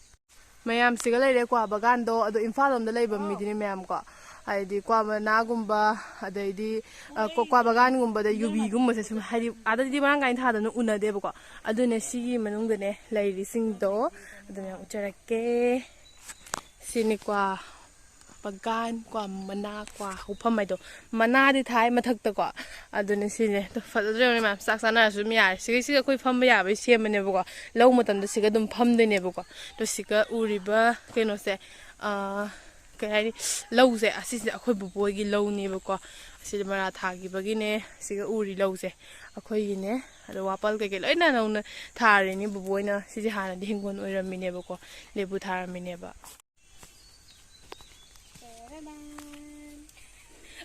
ꯃꯌꯥꯝꯁꯤꯒ ꯂꯩꯔꯦ ꯀ꯭ꯋꯥ ꯕꯒꯥꯟꯗꯣ꯫ ꯑꯗꯣ ꯏꯝꯐꯥꯜ ꯂꯣꯝꯗ ꯂꯩꯕ ꯃꯤꯗꯤꯅꯦ ꯃꯌꯥꯝ ꯀꯣ, ꯍꯥꯏꯗꯤ ꯀ꯭ꯋꯥ ꯃꯅꯥꯒꯨꯝꯕ, ꯑꯗꯩꯗꯤ, ꯑ, ꯀ꯭ꯋꯥ, ꯀ꯭ꯋꯥ ꯕꯒꯥꯟꯒꯨꯝꯕꯗ ꯌꯨꯕꯤꯒꯨꯝꯕꯁꯦ ꯁꯨꯝ, ꯍꯥꯏꯗꯤ ꯑꯥꯗꯗꯤ ꯃꯔꯥꯡ ꯀꯥꯏꯅ ꯊꯥꯗꯅ ꯎꯅꯗꯦꯕꯀꯣ꯫ ꯑꯗꯨꯅꯦ ꯁꯤꯒꯤ ꯃꯅꯨꯡꯗꯅꯦ ꯂꯩꯔꯤꯁꯤꯡꯗꯣ꯫ ꯑꯗꯨ ꯃꯌꯥꯝ ꯎꯠꯆꯔꯛꯀꯦ꯫ ꯁꯤꯅꯤ ꯀ꯭ꯋꯥ, ꯕꯒꯥꯟ ꯀꯣ, ꯃꯅꯥ ꯀꯣ, ꯍꯧꯐꯝ ꯍꯥꯏꯗꯣ, ꯃꯅꯥꯗꯤ ꯊꯥꯏ ꯃꯊꯛꯇꯀꯣ꯫ ꯑꯗꯨꯅꯦ ꯁꯤꯅꯦ꯫ ꯑꯗꯣ ꯐꯖꯗ꯭ꯔꯣ ꯌꯦꯡꯉꯨꯅꯦ ꯃꯌꯥꯝ? ꯆꯥꯛ ꯆꯥꯅꯔꯁꯨ ꯑꯗꯨꯝ ꯌꯥꯔꯦ꯫ ꯁꯤꯒ, ꯁꯤꯒ ꯑꯩꯈꯣꯏ ꯐꯝꯕ ꯌꯥꯕꯩ ꯁꯦꯝꯕꯅꯦꯕꯀꯣ꯫ ꯂꯧ ꯃꯇꯝꯗ ꯁꯤꯒ ꯑꯗꯨꯝ ꯐꯝꯗꯣꯏꯅꯦꯕꯀꯣ꯫ ꯑꯗꯣ ꯁꯤꯒ ꯎꯔꯤꯕ ꯀꯩꯅꯣꯁꯦ, ꯑꯥ, ꯀꯩ ꯍꯥꯏꯅꯤ, ꯂꯧꯁꯦ, ꯑꯁꯤꯁꯦ ꯑꯩꯈꯣꯏ ꯕꯨꯕꯣꯏꯒꯤ ꯂꯧꯅꯦꯕꯀꯣ꯫ ꯑꯁꯤꯗ ꯃꯔꯥ ꯊꯥꯈꯤꯕꯒꯤꯅꯦ ꯁꯤꯒ ꯎꯔꯤ ꯂꯧꯁꯦ ꯑꯩꯈꯣꯏꯒꯤꯅꯦ꯫ ꯑꯗꯣ ꯋꯥꯄꯜ ꯀꯩꯀꯩ ꯂꯣꯏꯅ ꯅꯧꯅ ꯊꯥꯔꯤꯅꯤ꯫ ꯕꯨꯕꯣꯏꯅ ꯁꯤꯁꯦ ꯍꯥꯟꯅꯗꯤ ꯍꯤꯡꯒꯣꯜ ꯑꯣꯏꯔꯝꯃꯤꯅꯦꯕꯀꯣ, ꯂꯦꯕꯨ ꯊꯥꯔꯝꯃꯤꯅꯦꯕ꯫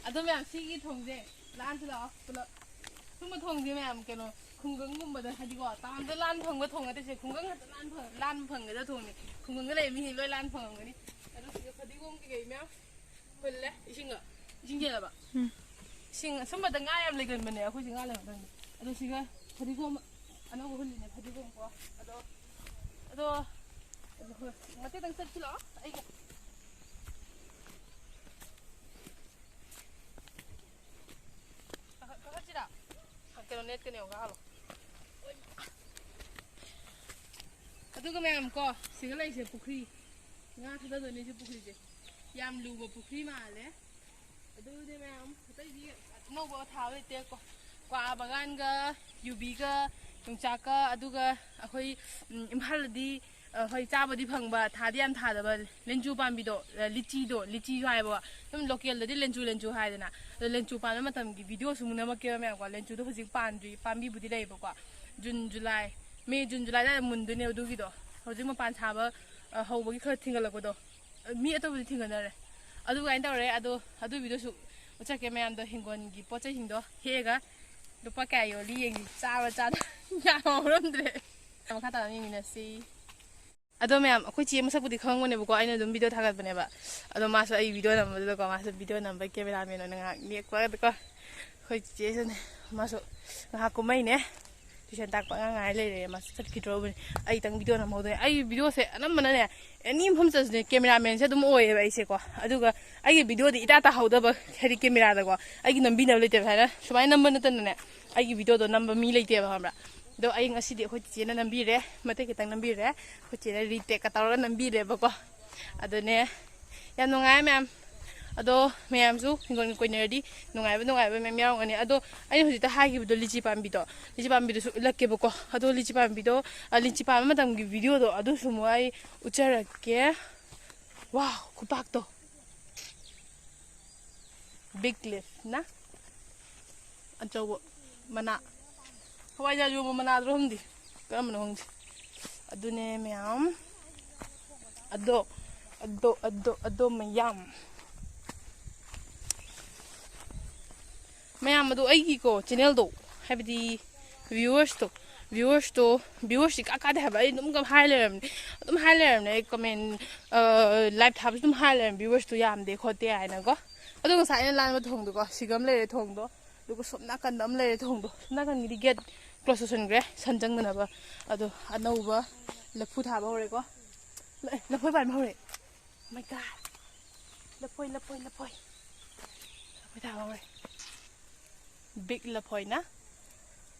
ꯑꯗꯣ ꯃꯌꯥꯝ, ꯁꯤꯒꯤ ꯊꯣꯡꯁꯦ ꯂꯥꯟꯁꯤ ꯂꯥꯛꯑꯣ ꯄꯨꯂꯞ꯫ ꯁꯨꯝꯕ ꯊꯣꯡꯁꯦ ꯃꯌꯥꯝ, ꯀꯩꯅꯣ, ꯈꯨꯡꯒꯪꯒꯨꯝꯕꯗ, ꯍꯥꯏꯗꯤꯀꯣ, ꯇꯥꯎꯟꯗ ꯂꯥꯟ ꯐꯪꯕ ꯊꯣꯡ ꯅꯠꯇꯦꯁꯦ, ꯈꯨꯡꯒꯪ ꯉꯥꯛꯇ ꯂꯥꯟ ꯐꯪ-, ꯂꯥꯟ ꯐꯪꯒꯗꯕ ꯊꯣꯡꯅꯤ꯫ ꯈꯨꯡꯒꯪꯗ ꯂꯩꯕ ꯃꯤꯁꯤꯡ ꯂꯣꯏ ꯂꯥꯟ ꯐꯪꯉꯝꯒꯅꯤ꯫ ꯑꯗꯣ ꯁꯤꯗ ꯐꯗꯤꯒꯣꯝ ꯀꯩꯀꯩ ꯃꯌꯥꯝ ꯍꯨꯜꯂꯦ ꯏꯁꯤꯡꯒ꯫ ꯏꯁꯤꯡ ꯆꯦꯜꯂꯕ? ꯎꯝ꯫ ꯏꯁꯤꯡ ꯑꯁꯨꯝꯕꯗ ꯉꯥ ꯌꯥꯝ ꯂꯩꯒꯟꯕꯅꯦ ꯑꯩꯈꯣꯏꯁꯦ, ꯉꯥ ꯂꯩꯔꯀꯥꯟꯗ꯫ ꯑꯗꯣ ꯁꯤꯒ ꯐꯗꯤꯒꯣꯝ ꯑꯅꯧꯕ ꯍꯨꯜꯂꯤꯅꯦ, ꯐꯗꯤꯒꯣꯝꯀꯣ꯫ ꯑꯗꯣ, ꯑꯗꯣ, ꯑꯗꯣ ꯍꯣꯏ, ꯃꯇꯦꯛꯇꯪ ꯆꯠꯁꯤ ꯂꯥꯛꯑꯣ ꯑꯩꯒ꯫ ꯀꯥꯈꯠ-, ꯀꯥꯈꯠꯁꯤꯔꯥ? ꯀꯩꯅꯣ, ꯅꯦꯠꯀꯅꯦ, ꯀꯥꯈꯠꯂꯣ꯫ ꯑꯗꯨꯒ ꯃꯌꯥꯝ ꯀꯣ, ꯁꯤꯒ ꯂꯩꯁꯦ ꯄꯨꯈ꯭ꯔꯤ꯫ ꯉꯥ ꯊꯥꯗꯗꯣꯏꯅꯦ ꯁꯤ ꯄꯨꯈ꯭ꯔꯤꯁꯦ꯫ ꯌꯥꯝ ꯂꯨꯕ ꯄꯨꯈ꯭ꯔꯤ ꯃꯥꯜꯂꯦ꯫ ꯑꯗꯨꯗꯤ ꯃꯌꯥꯝ ꯑꯇꯩꯗꯤ ꯑꯅꯧꯕ ꯊꯥꯕ ꯂꯩꯇꯦ꯫ ꯀ꯭ꯋꯥ ꯕꯒꯥꯟꯒ, ꯌꯨꯕꯤꯒ, ꯌꯣꯡꯆꯥꯛꯀ, ꯑꯗꯨꯒ ꯑꯩꯈꯣꯏ, ꯎꯝ, ꯏꯝꯐꯥꯜꯗꯗꯤ, ꯑ, ꯍꯣꯏ, ꯆꯥꯕꯗꯤ ꯐꯪꯕ, ꯊꯥꯗꯤ ꯌꯥꯝ ꯊꯥꯗꯕ ꯂꯦꯟꯆꯨ ꯄꯥꯝꯕꯤꯗꯣ, ꯑ, ꯂꯤꯆꯤꯗꯣ, ꯂꯤꯆꯤꯁꯨ ꯍꯥꯏꯌꯦꯕ꯫ ꯑꯗꯨꯝ ꯂꯣꯀꯦꯜꯗꯗꯤ ꯂꯦꯟꯆꯨ, ꯂꯦꯟꯆꯨ ꯍꯥꯏꯗꯅ꯫ ꯑꯗꯣ ꯂꯦꯟꯆꯨ ꯄꯥꯟꯕ ꯃꯇꯝꯒꯤ ꯚꯤꯗꯤꯑꯣꯁꯨ ꯑꯃꯨꯛ ꯅꯝꯃꯛꯀꯦꯕ ꯃꯌꯥꯝꯀꯣ꯫ ꯂꯦꯟꯆꯨꯗꯣ ꯍꯧꯖꯤꯛ ꯄꯥꯟꯗ꯭ꯔꯤ, ꯄꯥꯝꯕꯤꯕꯨꯗꯤ ꯂꯩꯌꯦꯕꯀꯣ꯫ ꯖꯨꯟ, ꯖꯨꯂꯥꯏ, ꯃꯦ, ꯖꯨꯟ, ꯖꯨꯂꯥꯏ ꯑꯗꯥꯏꯗ ꯃꯨꯟꯗꯣꯏꯅꯦꯕ ꯑꯗꯨꯒꯤꯗꯣ꯫ ꯍꯧꯖꯤꯛ ꯃꯄꯥꯟ ꯁꯥꯕ, ꯑ, ꯍꯧꯕꯒꯤ ꯈꯔ ꯊꯤꯡꯒꯠꯂꯛꯄꯗꯣ꯫ ꯃꯤ ꯑꯇꯣꯞꯄꯗꯤ ꯊꯤꯡꯒꯠꯅꯔꯦ꯫ ꯑꯗꯨ ꯀꯃꯥꯏꯅ ꯇꯧꯔꯦ? ꯑꯗꯣ ꯑꯗꯨ ꯚꯤꯗꯤꯑꯣꯁꯨ ꯎꯠꯆꯔꯛꯀꯦ ꯃꯌꯥꯝꯗꯣ, ꯍꯤꯡꯒꯣꯜꯒꯤ ꯄꯣꯠ ꯆꯩꯁꯤꯡꯗꯣ ꯍꯦꯛꯑꯒ ꯂꯨꯄꯥ ꯀꯌꯥ ꯌꯣꯜꯂꯤ ꯌꯦꯡꯁꯤ꯫ ꯆꯥꯕ ꯆꯥꯗ ꯌꯥꯝ ꯍꯧꯔꯝꯗ꯭ꯔꯦ꯫ ꯃꯈꯥ ꯇꯥꯅ ꯌꯦꯡꯃꯤꯟꯅꯁꯤ꯫ ꯑꯗꯣ ꯃꯌꯥꯝ, ꯑꯩꯈꯣꯏ ꯆꯦ ꯃꯁꯛꯄꯨꯗꯤ ꯈꯪꯉꯝꯒꯅꯦꯕꯀꯣ, ꯑꯩꯅ ꯑꯗꯨꯝ ꯚꯤꯗꯤꯑꯣ ꯊꯥꯒꯠꯄꯅꯦꯕ꯫ ꯑꯗꯣ ꯃꯥꯁꯨ ꯑꯩ ꯚꯤꯗꯤꯑꯣ ꯅꯝꯕꯗꯨꯗꯀꯣ, ꯃꯥꯁꯨ ꯚꯤꯗꯤꯑꯣ ꯅꯝꯕꯩ ꯀꯦꯃꯦꯔꯥꯃꯦꯟ ꯑꯣꯏꯅ ꯉꯥꯏꯍꯥꯛ ꯅꯦꯛꯄ ꯑꯗꯨꯀꯣ꯫ ꯑꯩꯈꯣꯏ ꯆꯦꯁꯨꯅꯦ, ꯃꯥꯁꯨ ꯉꯥꯏꯍꯥꯛ ꯀꯨꯝꯃꯛꯏꯅꯦ꯫ ꯇ꯭ꯌꯨꯁꯟ ꯇꯥꯛꯄ ꯑꯉꯥꯡ ꯉꯥꯏ ꯂꯩꯔꯦ, ꯃꯥꯁꯨ ꯆꯠꯈꯤꯗ꯭ꯔꯣꯕꯅꯤ꯫ ꯑꯩꯇꯪ ꯚꯤꯗꯤꯑꯣ ꯅꯝꯍꯧꯗꯣꯏꯅꯦ꯫ ꯑꯩ ꯚꯤꯗꯤꯑꯣꯁꯦ ꯑꯅꯝꯕꯅꯅꯦ, ꯑꯦꯅꯤ ꯃꯐꯝ ꯆꯠꯂꯁꯨꯅꯦ, ꯀꯦꯃꯦꯔꯥꯃꯦꯟꯁꯦ ꯑꯗꯨꯝ ꯑꯣꯏꯌꯦꯕ ꯑꯩꯁꯦꯀꯣ꯫ ꯑꯗꯨꯒ ꯑꯩꯒꯤ ꯚꯤꯗꯤꯑꯣꯗꯤ ꯏꯇꯥ ꯇꯥꯍꯧꯗꯕ, ꯍꯥꯏꯗꯤ ꯀꯦꯃꯦꯔꯥꯗꯀꯣ ꯑꯩꯒꯤ ꯅꯝꯕꯤꯅꯕ ꯂꯩꯇꯦꯕ꯫ ꯁꯨꯃꯥꯏꯅ, ꯁꯨꯃꯥꯏꯅ ꯅꯝꯕ ꯅꯠꯇꯅꯅꯦ, ꯑꯩꯒꯤ ꯚꯤꯗꯤꯑꯣꯗꯣ ꯅꯝꯕ ꯃꯤ ꯂꯩꯇꯦꯕ, ꯈꯪꯕ꯭ꯔꯥ? ꯑꯗꯣ ꯑꯩ ꯉꯁꯤꯗꯤ ꯑꯩꯈꯣꯏ ꯆꯤꯆꯦꯅ ꯅꯝꯕꯤꯔꯦ, ꯃꯇꯦꯛ ꯈꯤꯇꯪ ꯅꯝꯕꯤꯔꯦ꯫ ꯑꯩꯈꯣꯏ ꯆꯦꯅ ꯔꯤꯇꯦꯛꯀ ꯇꯧꯔꯒ ꯅꯝꯕꯤꯔꯦꯕꯀꯣ꯫ ꯑꯗꯨꯅꯦ, ꯌꯥꯝ ꯅꯨꯡꯉꯥꯏ ꯃꯌꯥꯝ꯫ ꯑꯗꯣ ꯃꯌꯥꯝꯁꯨ ꯍꯤꯡꯒꯣꯜ ꯀꯣꯏꯅꯔꯗꯤ ꯅꯨꯡꯉꯥꯏꯕ ꯅꯨꯡꯉꯥꯏꯕ ꯃꯌꯥꯝ ꯌꯥꯎꯔꯝꯒꯅꯤ꯫ ꯑꯗꯣ ꯑꯩꯅ ꯍꯧꯖꯤꯛꯇ ꯍꯥꯏꯈꯤꯕꯗꯣ, ꯂꯤꯆꯤ ꯄꯥꯝꯕꯤꯗꯣ, ꯂꯤꯆꯤ ꯄꯥꯝꯕꯤꯗꯨꯁꯨ ꯎꯠꯂꯛꯀꯦꯕꯀꯣ꯫ ꯑꯗꯣ ꯂꯤꯆꯤ ꯄꯥꯝꯕꯤꯗꯣ, ꯑ, ꯂꯤꯆꯤ ꯄꯥꯟꯕ ꯃꯇꯝꯒꯤ ꯚꯤꯗꯤꯑꯣꯗꯣ ꯑꯗꯨꯁꯨ ꯑꯃꯨꯛ ꯑꯩ ꯎꯠꯆꯔꯛꯀꯦ꯫ ꯋꯥꯎ, ꯈꯨꯄꯥꯛꯇꯣ꯫ Big leaf ꯅ ꯑꯆꯧꯕ ꯃꯅꯥ꯫ ꯍꯋꯥꯏꯖꯥꯔ ꯌꯣꯟꯕ ꯃꯅꯥꯗꯨꯔ ꯈꯪꯗꯦ, ꯀꯔꯝꯕꯅꯣ ꯈꯪꯗꯦ꯫ ꯑꯗꯨꯅꯦ ꯃꯌꯥꯝ꯫ ꯑꯗꯣ, ꯑꯗꯣ, ꯑꯗꯣ, ꯑꯗꯣ ꯃꯌꯥꯝ꯫ ꯃꯌꯥꯝ ꯑꯗꯣ ꯑꯩꯒꯤꯀꯣ ꯆꯦꯅꯦꯜꯗꯣ, ꯍꯥꯏꯕꯗꯤ ꯚ꯭ꯌꯨꯋꯔꯁꯇꯣ, ꯚ꯭ꯌꯨꯋꯔꯁꯇꯣ, ꯚ꯭ꯌꯨꯋꯔꯁꯁꯤ ꯀꯥ ꯀꯥꯗꯦ ꯍꯥꯏꯕ꯫ ꯑꯩ ꯑꯗꯨꯝ ꯀꯝ ꯍꯥꯏ ꯂꯩꯔꯕꯅꯦ, ꯑꯗꯨꯝ ꯍꯥꯏ ꯂꯩꯔꯕꯅꯦ꯫ ꯑꯩ ꯀꯃꯦꯟ, ꯂꯥꯏꯚ ꯊꯥꯕꯁꯨ ꯑꯗꯨꯝ ꯍꯥꯏ ꯂꯩꯔꯕꯅꯦ, ꯚ꯭ꯌꯨꯋꯔꯁꯇꯣ ꯌꯥꯝꯗꯦ ꯈꯣꯠꯇꯦ ꯍꯥꯏꯅꯀꯣ꯫ ꯑꯗꯣ ꯉꯁꯥꯏ ꯑꯩꯅ ꯂꯥꯟꯕ ꯊꯣꯡꯗꯣꯀꯣ, ꯁꯤꯒꯝ ꯂꯩꯔꯦ ꯊꯣꯡꯗꯣ, ꯑꯗꯨꯒ ꯁꯣꯝ ꯅꯥꯀꯟꯗ ꯑꯃ ꯂꯩꯔꯦ ꯊꯣꯡꯗꯣ꯫ ꯁꯣꯝ ꯅꯥꯀꯟꯒꯤꯗꯤ ꯒꯦꯠ ꯀ꯭ꯂꯣꯁ ꯇꯧꯁꯟꯈ꯭ꯔꯦ, ꯁꯟ ꯆꯪꯗꯅꯕ꯫ ꯑꯗꯣ ꯑꯅꯧꯕ ꯂꯐꯨ ꯊꯥꯕ ꯍꯧꯔꯦꯀꯣ꯫ ꯂ-, ꯑꯦ, ꯂꯐꯣꯏ ꯄꯥꯟꯕ ꯍꯧꯔꯦ꯫ Oh my God! ꯂꯐꯣꯏ, ꯂꯐꯣꯏ, ꯂꯐꯣꯏ꯫ ꯂꯐꯣꯏ ꯊꯥꯕ ꯍꯧꯔꯦ꯫ ꯕꯤꯛ ꯂꯐꯣꯏꯅ꯫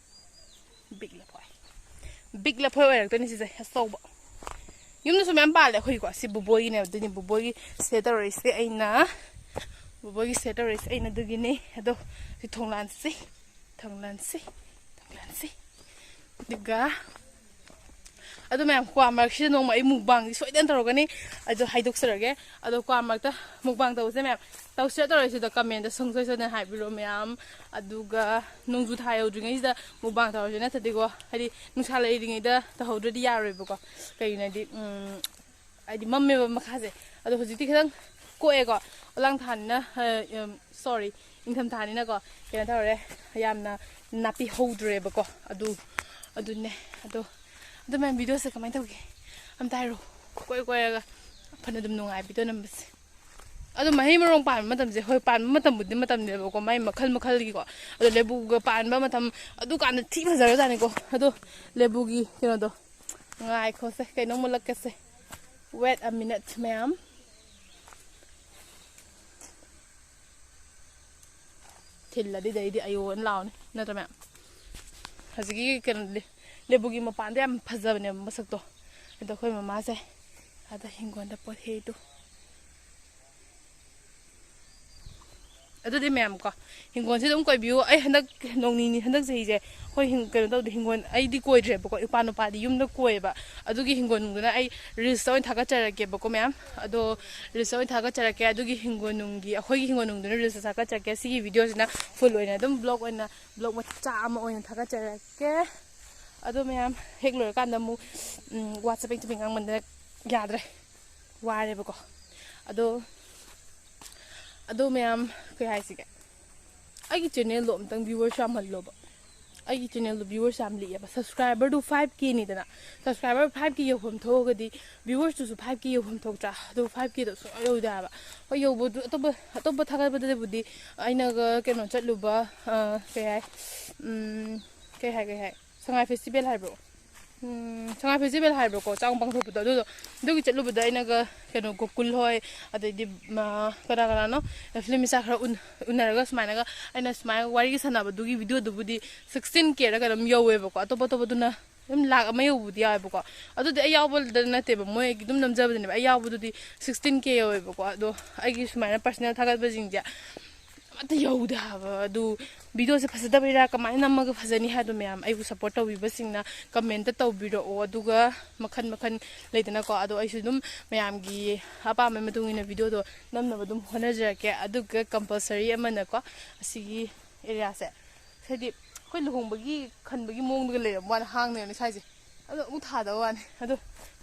ꯕꯤꯛ ꯂꯐꯣꯏ꯫ ꯕꯤꯛ ꯂꯐꯣꯏ ꯑꯣꯏꯔꯛꯇꯣꯏꯅꯤ ꯁꯤꯁꯦ, ꯑꯆꯧꯕ꯫ ꯌꯨꯝꯗꯁꯨ ꯃꯌꯥꯝ ꯄꯥꯜꯂꯦ ꯑꯩꯈꯣꯏꯒꯤꯀꯣ꯫ ꯁꯤ ꯕꯨꯕꯣꯏꯒꯤꯅꯦꯕ, ꯑꯗꯨꯅꯤ ꯕꯨꯕꯣꯏꯒꯤ ꯁꯤꯗ ꯇꯧꯔꯛꯏꯁꯦ ꯑꯩꯅ꯫ ꯕꯨꯕꯣꯏꯒꯤ ꯁꯤꯗ ꯇꯧꯔꯛꯏꯁꯦ ꯑꯩꯅ ꯑꯗꯨꯒꯤꯅꯤ꯫ ꯑꯗꯣ ꯁꯤ ꯊꯣꯡ ꯂꯥꯟꯁꯤ, ꯊꯣꯡ ꯂꯥꯟꯁꯤ, ꯊꯣꯡ ꯂꯥꯟꯁꯤ꯫ ꯑꯗꯨꯒ ꯑꯗꯨ ꯃꯌꯥꯝ, ꯀ꯭ꯋꯥ ꯃꯔꯛꯁꯤꯗ ꯅꯣꯡꯃ ꯑꯩ ꯃꯨꯛꯕꯥꯡꯗꯤ ꯁꯣꯏꯗꯅ ꯇꯧꯔꯛꯀꯅꯤ, ꯑꯗꯣ ꯍꯥꯏꯗꯣꯛꯆꯔꯒꯦ꯫ ꯑꯗꯣ ꯀ꯭ꯋꯥ ꯃꯔꯛꯇ ꯃꯨꯛꯕꯥꯡ ꯇꯧꯕꯁꯦ ꯃꯌꯥꯝ, ꯇꯧꯁꯤꯔ ꯇꯧꯔꯣꯏꯁꯤꯗ ꯀꯃꯦꯟꯗ ꯁꯨꯡꯁꯣꯏ ꯁꯣꯏꯗꯅ ꯍꯥꯏꯕꯤꯔꯣ ꯃꯌꯥꯝ꯫ ꯑꯗꯨꯒ ꯅꯣꯡꯖꯨ ꯊꯥ ꯌꯧꯗ꯭ꯔꯤꯉꯩꯁꯤꯗ ꯃꯨꯛꯕꯥꯡ ꯇꯧꯔꯁꯦ ꯅꯠꯇ꯭ꯔꯗꯤꯀꯣ, ꯍꯥꯏꯗꯤ ꯅꯨꯡꯁꯥ ꯂꯩꯔꯤꯉꯩꯗ ꯇꯧꯍꯧꯗ꯭ꯔꯗꯤ ꯌꯥꯔꯣꯏꯕꯀꯣ꯫ ꯀꯩꯒꯤꯅꯣ ꯍꯥꯏꯗꯤ, ꯎꯝ, ꯍꯥꯏꯗꯤ ꯃꯝꯃꯦꯕ ꯃꯈꯥꯁꯦ꯫ ꯑꯗꯣ ꯍꯧꯖꯤꯛꯇꯤ ꯈꯤꯇꯪ ꯀꯣꯛꯑꯦꯀꯣ, ꯑꯣꯂꯥꯡ ꯊꯥꯅꯤꯅ, ꯁꯣꯔꯤ, ꯏꯪꯊꯝ ꯊꯥꯅꯤꯅꯀꯣ, ꯀꯩꯅꯣ ꯇꯧꯔꯦ, ꯌꯥꯝꯅ ꯅꯥꯄꯤ ꯍꯧꯗ꯭ꯔꯦꯕꯀꯣ꯫ ꯑꯗꯨ ꯑꯗꯨꯅꯦ꯫ ꯑꯗꯣ ꯑꯗꯨ ꯃꯌꯥꯝ, ꯚꯤꯗꯤꯑꯣꯁꯦ ꯀꯃꯥꯏꯅ ꯇꯧꯒꯦ ꯑꯝꯇ ꯍꯥꯏꯔꯣ꯫ ꯀꯣꯏ ꯀꯣꯏꯔꯒ ꯐꯅ ꯑꯗꯨꯝ ꯅꯨꯡꯉꯥꯏ ꯚꯤꯗꯤꯑꯣ ꯅꯝꯕꯁꯦ꯫ ꯑꯗꯣ ꯃꯍꯩ ꯃꯔꯣꯡ ꯄꯥꯟꯕ ꯃꯇꯝꯁꯦ, ꯍꯣꯏ, ꯄꯥꯟꯕ ꯃꯇꯝꯕꯨꯗꯤ ꯃꯇꯝꯅꯦꯕꯀꯣ, ꯃꯥꯏ ꯃꯈꯜ ꯃꯈꯜꯒꯤꯀꯣ꯫ ꯑꯗꯣ ꯂꯦꯕꯨꯒ ꯄꯥꯟꯕ ꯃꯇꯝ, ꯑꯗꯨꯀꯥꯟꯗ ꯊꯤ ꯐꯖꯔꯖꯥꯠꯅꯤꯀꯣ꯫ ꯑꯗꯣ ꯂꯦꯕꯨꯒꯤ ꯀꯩꯅꯣꯗꯣ, ꯉꯥꯏꯈꯣꯁꯦ, ꯀꯩꯅꯣꯝ ꯃꯨꯜꯂꯛꯀꯁꯦ꯫ Wait a minute, ꯃꯌꯥꯝ꯫ ꯊꯤꯜꯂꯗꯤ ꯑꯗꯩꯗꯤ ꯑꯌꯣꯅ ꯂꯥꯎꯅꯤ, ꯅꯠꯇ꯭ꯔ ꯃꯌꯥꯝ? ꯍꯧꯖꯤꯛꯀꯤ ꯀꯩꯅꯣ, ꯂꯦ-, ꯂꯦꯕꯨꯒꯤ ꯃꯄꯥꯟꯗꯣ ꯌꯥꯝ ꯐꯖꯕꯅꯦꯕ ꯃꯁꯛꯇꯣ꯫ ꯑꯗꯣ ꯑꯩꯈꯣꯏ ꯃꯃꯥꯁꯦ ꯑꯥꯗ ꯍꯤꯡꯒꯣꯜꯗ ꯄꯣꯠ ꯍꯦꯛꯏꯗꯣ꯫ ꯑꯗꯨꯗꯤ ꯃꯌꯥꯝ ꯀꯣ, ꯍꯤꯡꯒꯣꯜꯁꯦ ꯑꯗꯨꯝ ꯀꯣꯏꯕꯤꯌꯨ꯫ ꯑꯩ ꯍꯟꯗꯛ ꯅꯣꯡ ꯅꯤꯅꯤ, ꯍꯟꯗꯛ ꯆꯍꯤꯁꯦ ꯑꯩꯈꯣꯏ ꯍꯤꯡ-, ꯀꯩꯅꯣ ꯇꯧꯗꯦ, ꯍꯤꯡꯒꯣꯜ ꯑꯩꯗꯤ ꯀꯣꯏꯗ꯭ꯔꯦꯕꯀꯣ, ꯏꯄꯥ ꯅꯨꯄꯥꯗꯤ ꯌꯨꯝꯗ ꯀꯣꯏꯌꯦꯕ꯫ ꯑꯗꯨꯒꯤ ꯍꯤꯡꯒꯣꯜ ꯅꯨꯡꯗꯨꯅ ꯑꯩ ꯔꯤꯜꯁꯇ ꯑꯣꯏꯅ ꯊꯥꯒꯠꯆꯔꯛꯀꯦꯕꯀꯣ ꯃꯌꯥꯝ꯫ ꯑꯗꯣ ꯔꯤꯜꯁꯇ ꯑꯣꯏꯅ ꯊꯥꯒꯠꯆꯔꯛꯀꯦ꯫ ꯑꯗꯨꯒꯤ ꯍꯤꯡꯒꯣꯜ ꯅꯨꯡꯒꯤ, ꯑꯩꯈꯣꯏꯒꯤ ꯍꯤꯡꯒꯣꯜ ꯅꯨꯡꯗꯨꯅ ꯔꯤꯜꯁꯇ ꯊꯥꯒꯠꯆꯔꯛꯀꯦ꯫ ꯁꯤꯒꯤ ꯚꯤꯗꯤꯑꯣꯁꯤꯅ ꯐꯨꯜ ꯑꯣꯏꯅ ꯑꯗꯨꯝ ꯕ꯭ꯂꯣꯛ ꯑꯣꯏꯅ, ꯕ꯭ꯂꯣꯛ ꯃꯆꯥ ꯑꯃ ꯑꯣꯏꯅ ꯊꯥꯒꯠꯆꯔꯛꯀꯦ꯫ ꯑꯗꯣ ꯃꯌꯥꯝ ꯍꯦꯛ ꯂꯣꯏꯔꯀꯥꯟꯗ ꯑꯃꯨꯛ, ꯎꯝ, ꯋꯥ ꯆꯕꯦꯡ ꯆꯕꯦꯡ ꯉꯥꯡꯃꯟꯗꯅ ꯌꯥꯗ꯭ꯔꯦ, ꯋꯥꯔꯦꯕꯀꯣ꯫ ꯑꯗꯣ, ꯑꯗꯣ ꯃꯌꯥꯝ, ꯀꯩ ꯍꯥꯏꯁꯤꯒꯦ, ꯑꯩꯒꯤ ꯆꯦꯅꯦꯜꯗꯣ ꯑꯝꯇꯪ ꯚ꯭ꯌꯨꯋꯔꯁ ꯌꯥꯝꯍꯜꯂꯣꯕ꯫ ꯑꯩꯒꯤ ꯆꯦꯅꯦꯜꯗꯣ ꯚ꯭ꯌꯨꯋꯔꯁ ꯌꯥꯝ ꯂꯤꯛꯑꯦꯕ꯫ ꯁꯕꯁꯀ꯭ꯔꯥꯏꯕꯔꯗꯨ ꯐꯥꯏꯚ ꯀꯦꯅꯤꯗꯅ, ꯁꯕꯁꯀ꯭ꯔꯥꯏꯕꯔ ꯐꯥꯏꯚ ꯀꯦ ꯌꯧꯐꯝ ꯊꯣꯛꯑꯒꯗꯤ ꯚ꯭ꯌꯨꯋꯔꯁꯇꯨꯁꯨ ꯐꯥꯏꯚ ꯀꯦ ꯌꯧꯐꯝ ꯊꯣꯛꯇ꯭ꯔꯥ? ꯑꯗꯣ ꯐꯥꯏꯚ ꯀꯦꯗꯣ ꯁꯨꯡꯌꯧ ꯌꯧꯗꯦ ꯍꯥꯏꯕ꯫ ꯍꯣꯏ, ꯌꯧꯕꯗꯨ ꯑꯇꯣꯞꯄ, ꯑꯇꯣꯞꯄ ꯊꯥꯒꯠꯄꯗꯕꯨꯗꯤ ꯑꯩꯅꯒ ꯀꯩꯅꯣ ꯆꯠꯂꯨꯕ, ꯑ, ꯀꯩ ꯍꯥꯏ, ꯎꯝ, ꯀꯩ ꯍꯥꯏ, ꯀꯩ ꯍꯥꯏ, ꯁꯉꯥꯏ ꯐꯦꯁꯇꯤꯚꯦꯜ ꯍꯥꯏꯕ꯭ꯔꯣ? ꯎꯝ, ꯁꯉꯥꯏ ꯐꯦꯁꯇꯤꯚꯦꯜ ꯍꯥꯏꯕ꯭ꯔꯣꯀꯣ, ꯆꯥꯎꯅ ꯄꯥꯡꯊꯣꯛꯄꯗꯣ, ꯑꯗꯨꯗꯣ, ꯑꯗꯨꯒꯤ ꯆꯠꯂꯨꯕꯗ ꯑꯩꯅꯒ ꯀꯩꯅꯣ, ꯒꯣꯀꯨꯜ ꯍꯣꯏ, ꯑꯗꯩꯗꯤ, ꯃ, ꯀꯅꯥ ꯀꯅꯥꯅꯣ, ꯐꯤꯂꯝ ꯃꯆꯥ ꯈꯔ ꯎꯟ-, ꯎꯅꯔꯒ ꯁꯨꯃꯥꯏꯅꯒ ꯑꯩꯅ ꯁꯨꯃꯥꯏꯅ ꯋꯥꯔꯤꯒ ꯁꯥꯟꯅꯕꯗꯨꯒꯤ ꯚꯤꯗꯤꯑꯣꯗꯨꯕꯨꯗꯤ ꯁꯤꯛꯁꯇꯤꯟ ꯀꯦꯔ ꯀꯩꯅꯣꯝ ꯌꯧꯋꯦꯕꯀꯣ꯫ ꯑꯇꯣꯞ ꯑꯇꯣꯞꯄꯗꯨꯅ ꯑꯗꯨꯝ ꯂꯥꯛ ꯑꯃ ꯌꯧꯕꯗꯤ ꯌꯥꯎꯋꯦꯕꯀꯣ꯫ ꯑꯗꯨꯗꯤ ꯑꯩ ꯌꯥꯎꯕꯗ ꯅꯠꯇꯦꯕ, ꯃꯣꯏꯒꯤ ꯑꯗꯨꯝ ꯅꯝꯖꯕꯗꯨꯅꯦꯕ꯫ ꯑꯩ ꯌꯥꯎꯕꯗꯨꯗꯤ ꯁꯤꯛꯁꯇꯤꯟ ꯀꯦ ꯌꯧꯋꯦꯕꯀꯣ꯫ ꯑꯗꯣ ꯑꯩꯒꯤ ꯁꯨꯃꯥꯏꯅ ꯄꯔꯁꯅꯦꯜ ꯊꯥꯒꯠꯄꯁꯤꯡꯁꯦ ꯑꯃꯠꯇ ꯌꯧꯗꯦ ꯍꯥꯏꯕ꯫ ꯑꯗꯨ ꯚꯤꯗꯤꯑꯣꯁꯦ ꯐꯖꯗꯕꯩꯔꯥ, ꯀꯃꯥꯏꯅ ꯅꯝꯃꯒ ꯐꯖꯅꯤ ꯍꯥꯏꯗꯣ ꯃꯌꯥꯝ ꯑꯩꯕꯨ ꯁꯞꯄꯣꯔꯠ ꯇꯧꯕꯤꯕꯁꯤꯡꯅ ꯀꯃꯦꯟꯇ ꯇꯧꯕꯤꯔꯛꯑꯣ꯫ ꯑꯗꯨꯒ ꯃꯈꯟ ꯃꯈꯟ ꯂꯩꯗꯅꯀꯣ, ꯑꯗꯣ ꯑꯩꯁꯨ ꯑꯗꯨꯝ ꯃꯌꯥꯝꯒꯤ ꯑꯄꯥꯝꯕꯒꯤ ꯃꯇꯨꯡ ꯏꯟꯅ ꯚꯤꯗꯤꯑꯣꯗꯣ ꯅꯝꯅꯕ ꯑꯗꯨꯝ ꯍꯣꯠꯅꯖꯔꯛꯀꯦ꯫ ꯑꯗꯨꯒ ꯀꯝꯄꯜꯁꯔꯤ ꯑꯃꯅꯀꯣ, ꯑꯁꯤꯒꯤ ꯑꯦꯔꯤꯌꯥꯁꯦ, ꯍꯥꯏꯗꯤ ꯑꯩꯈꯣꯏ ꯂꯨꯍꯣꯡꯕꯒꯤ ꯈꯟꯕꯒꯤ ꯃꯑꯣꯡꯗꯒ ꯂꯩꯔꯝꯕ ꯋꯥꯅꯤ, ꯍꯥꯡꯅ ꯌꯦꯡꯉꯣ ꯁ꯭ꯋꯥꯏꯁꯦ꯫ ꯑꯗꯣ ꯑꯃꯨꯛ ꯊꯥꯗꯕ ꯋꯥꯅꯤ꯫ ꯑꯗꯣ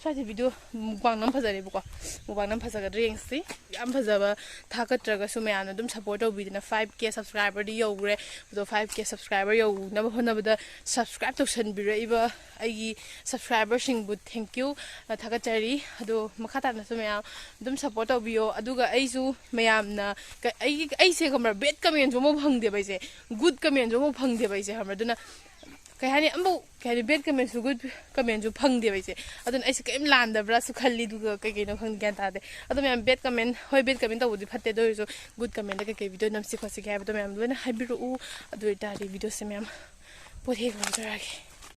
ꯁ꯭ꯋꯥꯏꯁꯦ ꯚꯤꯗꯤꯑꯣ ꯃꯨꯛꯕꯥꯡꯅ ꯑꯃ ꯐꯖꯔꯦꯕꯀꯣ꯫ ꯃꯨꯛꯕꯥꯡꯅ ꯑꯃ ꯐꯖꯒꯗ꯭ꯔꯥ ꯌꯦꯡꯁꯤ꯫ ꯌꯥꯝ ꯐꯖꯕ ꯊꯥꯒꯠꯇ꯭ꯔꯒꯁꯨ ꯃꯌꯥꯝꯅ ꯑꯗꯨꯝ ꯁꯞꯄꯣꯔꯠ ꯇꯧꯕꯤꯗꯅ ꯐꯥꯏꯚ ꯀꯦ ꯁꯕꯁꯀ꯭ꯔꯥꯏꯕꯔꯗꯤ ꯌꯧꯈ꯭ꯔꯦ꯫ ꯑꯗꯣ ꯐꯥꯏꯚ ꯀꯦ ꯁꯕꯁꯀ꯭ꯔꯥꯏꯕꯔ ꯌꯧꯅꯕ ꯍꯣꯠꯅꯕꯗ ꯁꯕꯁꯀ꯭ꯔꯥꯏꯕ ꯇꯧꯁꯟꯕꯤꯔꯛꯏꯕ ꯑꯩꯒꯤ ꯁꯕꯁꯀ꯭ꯔꯥꯏꯕꯔꯁꯤꯡꯕꯨ thank you, ꯑ, ꯊꯥꯒꯠꯆꯔꯤ꯫ ꯑꯗꯣ ꯃꯈꯥ ꯇꯥꯅꯁꯨ ꯃꯌꯥꯝ ꯑꯗꯨꯝ ꯁꯞꯄꯣꯔꯠ ꯇꯧꯕꯤꯌꯣ꯫ ꯑꯗꯨꯒ ꯑꯩꯁꯨ ꯃꯌꯥꯝꯅ ꯀ-, ꯑꯩꯒꯤ, ꯑꯩꯁꯦ ꯈꯪꯕ꯭ꯔꯥ, ꯕꯦꯗ ꯀꯃꯦꯟꯁꯨ ꯑꯃꯐꯥꯎ ꯐꯪꯗꯦꯕ ꯑꯩꯁꯦ, ꯒꯨꯗ ꯀꯃꯦꯟꯁꯨ ꯑꯃꯐꯥꯎ ꯐꯪꯗꯦꯕ ꯑꯩꯁꯦ, ꯈꯪꯕ꯭ꯔꯥ? ꯑꯗꯨꯅ ꯀꯩ ꯍꯥꯏꯅꯤ, ꯑꯃꯐꯥꯎ ꯀꯩ ꯍꯥꯏꯅꯤ, ꯕꯦꯗ ꯀꯃꯦꯟꯁꯨ ꯒꯨꯗ ꯀꯃꯦꯟꯁꯨ ꯐꯪꯗꯦꯕ ꯑꯩꯁꯦ꯫ ꯑꯗꯨꯅ ꯑꯩꯁꯦ ꯀꯔꯤꯝ ꯂꯥꯟꯗꯕ꯭ꯔꯥꯁꯨ ꯈꯜꯂꯤ, ꯑꯗꯨꯒ ꯀꯩ ꯀꯩꯅꯣ ꯈꯪꯗꯦ, ꯒ꯭ꯌꯥꯟ ꯇꯥꯗꯦ꯫ ꯑꯗꯣ ꯃꯌꯥꯝ, ꯕꯦꯗ ꯀꯃꯦꯟ, ꯍꯣꯏ, ꯕꯦꯗ ꯀꯃꯦꯟ ꯇꯧꯕꯗꯤ ꯐꯠꯇꯦ, ꯑꯗꯨ ꯑꯣꯏꯔꯁꯨ ꯒꯨꯗ ꯀꯃꯦꯟꯗ ꯀꯩ ꯀꯩ ꯚꯤꯗꯤꯑꯣ ꯅꯝꯁꯤ ꯈꯣꯠꯁꯤꯒꯦ ꯍꯥꯏꯕꯗꯣ ꯃꯌꯥꯝ ꯂꯣꯏꯅ ꯍꯥꯏꯕꯤꯔꯛꯎ꯫ ꯑꯗꯨ ꯑꯣꯏꯇꯥꯔꯗꯤ ꯚꯤꯗꯤꯑꯣꯁꯦ ꯃꯌꯥꯝ ꯄꯣꯠ ꯍꯦꯛ ꯍꯧꯖꯔꯛꯑꯒꯦ꯫